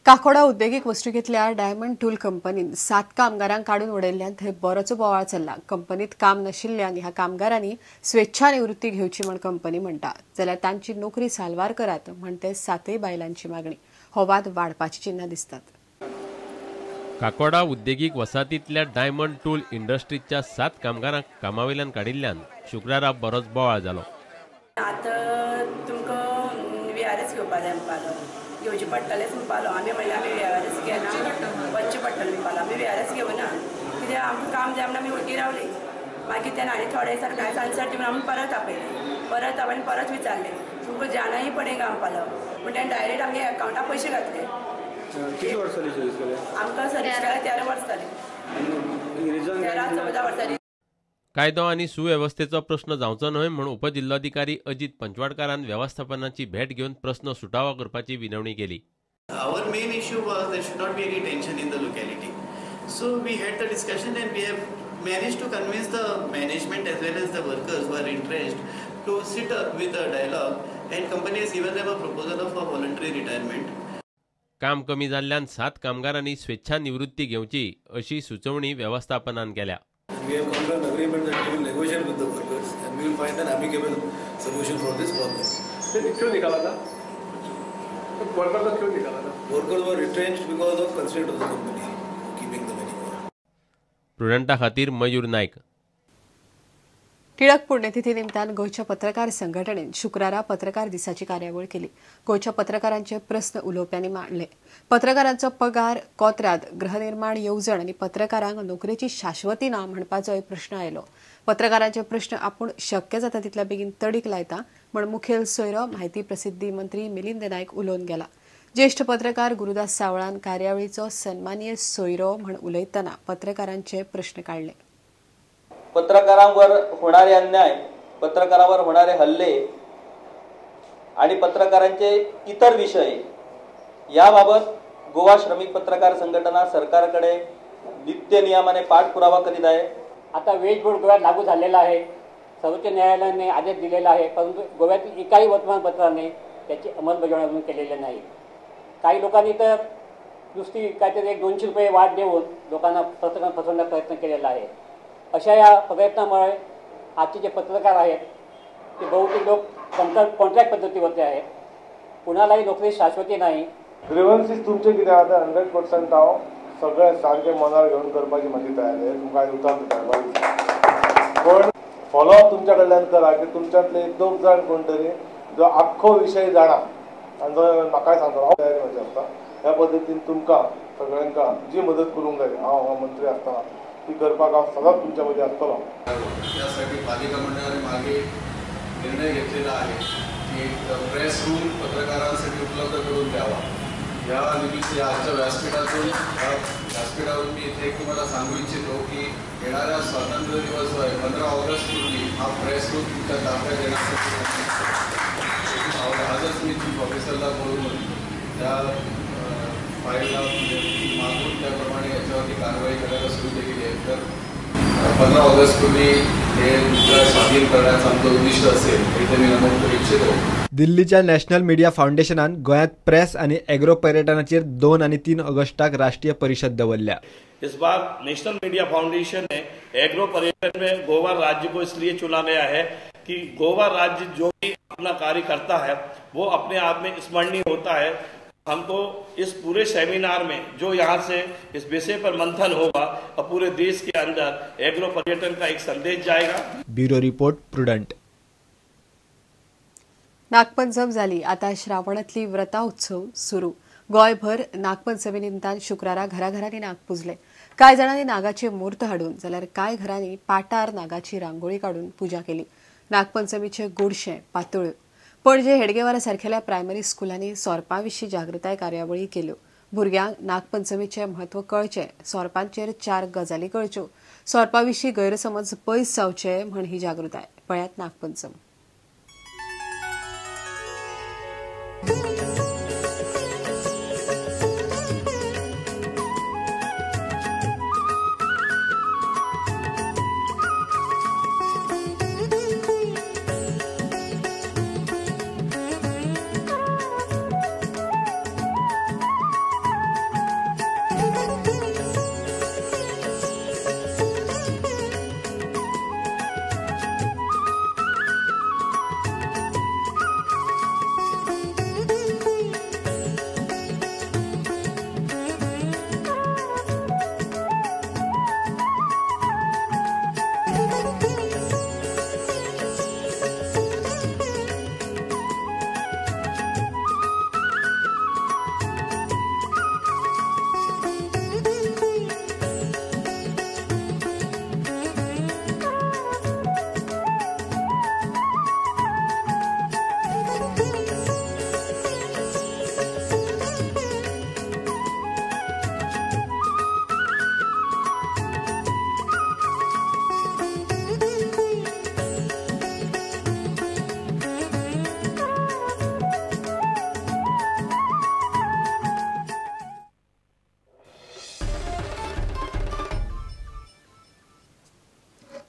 काकोडा उद्देगीक वसणुकेंतल्या diamond tool कंपनीन 7 कामगारांक काडून उडयल्ल्यान थंय बरोच बोवाळ चल्ला. कंपनीत काम नाशिल्ल्यान ह्या कामगारांनी स्वेच्छा निवृत्ती घेवची म्हण कंपनी म्हणटा, जाल्यार तांची नोकरी साल्वार करात म्हण ते 7 बायलांची मागणी. हो वाद वाडपाची चिन्हां दिसतात. काकोडा उद्देगीक वसाहतींतल्या डायमंड टूल इंडस्ट्रीच्या 7 कामगारांक कामावेल्यान काडिल्ल्यान शुक्रारा बरोच बोवाळ जालो. आतां तुमकां व्हीआरएस घेवपा जाय म्हणपालो, घेवचें पडटलेंच म्हणपालो. आमी म्हणल्यार आमी व्हीआरएस घेना, वचचें पडटलें म्हणपालो. आमी व्हीआरएस घेवना कित्याक आमकां काम जाय म्हणून आमी वगी रावली. मागीर तेन्ना आनी थोडे दिसान कांयच आन्सर दी म्हणून आमी परत आपयलें, परत आपयले परत विचारलें तुमकां जाणाय पडेगा म्हणपालो. पूण तेणें डायरेक्ट आमगे एकावंटाक पयशे घातले. कितली वर्सां जाली सर्वीस केल्या? आमकां सर्वीस केल्या 13 वर्सां जालीं, 13-14 वर्सां जालीं. कायदो आनी सुवेवस्थेचो प्रश्न जावचो न्हय म्हूण उपजिल्लोधिकारी अजित पंचवाडकारान वेवस्थापनाची भेट घेवन प्रश्न सुटावो करपाची विनवणी केली. Our main issue was there should not be any tension in the locality. So we had the discussion and we have managed to convince the management as well as the workers who are entrenched to sit up with a dialogue, and company has given them a proposal of a voluntary retirement. काम कमी जाल्ल्यान 7 कामगारांनी स्वेच्छा निवृत्ती घेवची अशी सुचोवणी वेवस्थापनान केल्या. We have come to an agreement that we will negotiate with the workers and we will find an amicable solution for this problem. क्यों निकाला था? वर्कर को क्यों निकाला था? Workers were retrenched because of constraint of the company keeping them anymore. प्रुडंटा खातीर मयूर नायक. टिळक पुण्यतिथी निमतान गोंयच्या पत्रकार संघटनेन शुक्रारा पत्रकार दिसाची कार्यावळ केली. गोंयच्या पत्रकारांचे प्रस्न उलोवप्यांनी मांडले. पत्रकारांचो पगार, कोत्राद, गृहनिर्माण येवजण आनी पत्रकारांक नोकरेची शाश्वती ना म्हणपाचोय प्रश्न आयलो. पत्रकारांचे प्रश्न आपूण शक्य जाता तितल्या बेगीन तडीक लायता म्हण मुखेल सोयरो म्हायती प्रसिद्धी मंत्री मिलिंद नायक उलोवन गेला. ज्येष्ठ पत्रकार गुरुदास सावळान कार्यावळीचो सन्मानीय सोयरो म्हण उलयतना पत्रकारांचे प्रश्न काडले. पत्रकारांवर होणारे अन्याय, पत्रकारावर होणारे हल्ले आणि पत्रकारांचे इतर विषय याबाबत गोवा श्रमिक पत्रकार संघटना सरकारकडे नित्य नियमाने पाठपुरावा करीत आहे. आता वेज बोर्ड गोव्यात लागू झालेला आहे, सर्वोच्च न्यायालयाने आदेश दिलेला आहे, परंतु गोव्यातील एकाही वर्तमानपत्राने त्याची अंमलबजावणी अजून केलेली नाही. काही लोकांनी तर नुसती काहीतरी 100-200 रुपये वाढ देऊन लोकांना पत्रकार फसवण्याचा प्रयत्न केलेला आहे. अशा या प्रयत्नामुळे आजचे जे पत्रकार आहेत ते बहुतेक लोक कॉन्ट्रॅक्ट पद्धतीवरती आहेत. कुणालाही नोकरी शाश्वती नाही. ग्रिव्हन्सीस तुमचे कितें आसा 100% हांव सगळें सारकें मनार घेवन करपाची म्हाजी तयारी आहे. तुमकां आयज उतार दिता, पण फॉलोअप तुमच्या कडल्यान करा की तुमच्यांतले 1-2 जाण कोण तरी जो आख्खो विशय जाणा आनी जो म्हाकाय सांगता हांव तयारी म्हजी आसता. ह्या पद्दतीन तुमकां सगळ्यांका जी मदत करूंक जाय हांव मंत्री आसतना ती करपाक हांव सदांच तुमच्या मदीं आसतलो. त्यासाठी पालिका मंडळाने मागे निर्णय घेतलेला आहे की प्रेस रूम पत्रकारांसाठी उपलब्ध करून द्यावा. या निमित्त या आजच्या व्यासपीठावरून मी इथे एक तुम्हाला सांगू इच्छितो की येणाऱ्या स्वातंत्र्य दिवस जो आहे 15 ऑगस्ट पूर्वी हा प्रेस रूम तुमच्या ताब्यात देण्यासाठी आजच मी चीफ ऑफिसरला बोलून त्या फाईलला मागून त्याप्रमाणे याच्यावरती कारवाई करायला सुरू केलेली आहे. तर 15 ऑगस्ट पूर्वी हे तुमच्या स्वाधीन करण्याचं आमचं उद्दिष्ट असेल हे मी नमूद करू इच्छितो. दिल्लीच्या नॅशनल मीडिया फाउंडेशनान गोंयांत प्रेस आनी एग्रो पर्यटनाचेर 2 आनी 3 ऑगस्टाक राष्ट्रीय परिशद दवरल्या. इस बार नेशनल मीडिया फाउंडेशन ने एग्रो पर्यटन में गोवा राज्य को इसलिए चुना गया है कि गोवा राज्य जो भी अपना कार्य करता है वो अपने आप में स्मरणीय होता है. हमको इस पूरे सेमिनार में जो यहाँ से इस विषय पर मंथन होगा और पूरे देश के अंदर एग्रो पर्यटन का एक संदेश जाएगा. Bureau report, Prudent. Nagpancham झाली, आता श्रावणातली व्रता उत्सव सुरू. गोंयभर नागपंचमी निमतान शुक्रारा घराघरांनी नाग पुजले. कांय जाणांनी नागाची मूर्त हाडून जाल्यार कांय घरांनी पाटार नागाची रांगोळी काडून पुजा केली. नागपंचमीचे गोडशे पातळ. पणजे हेडगेवारा सारखेल्या प्रायमरी स्कुलांनी सोरपा विशीं जागृताय कार्यावळी केल्यो. भुरग्यांक नागपंचमीचें म्हत्व कळचें, सोरपांचेर 4 गजाली कळच्यो, सोरपा विशीं गैरसमज पयस जावचे म्हण ही जागृताय. पळयात नागपंचम.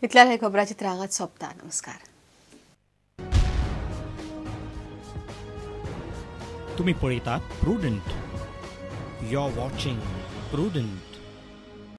इतल्यान हे खबराचित्र हांगाच सोंपता. नमस्कार. तुम्ही पळयतात Prudent. You are watching Prudent.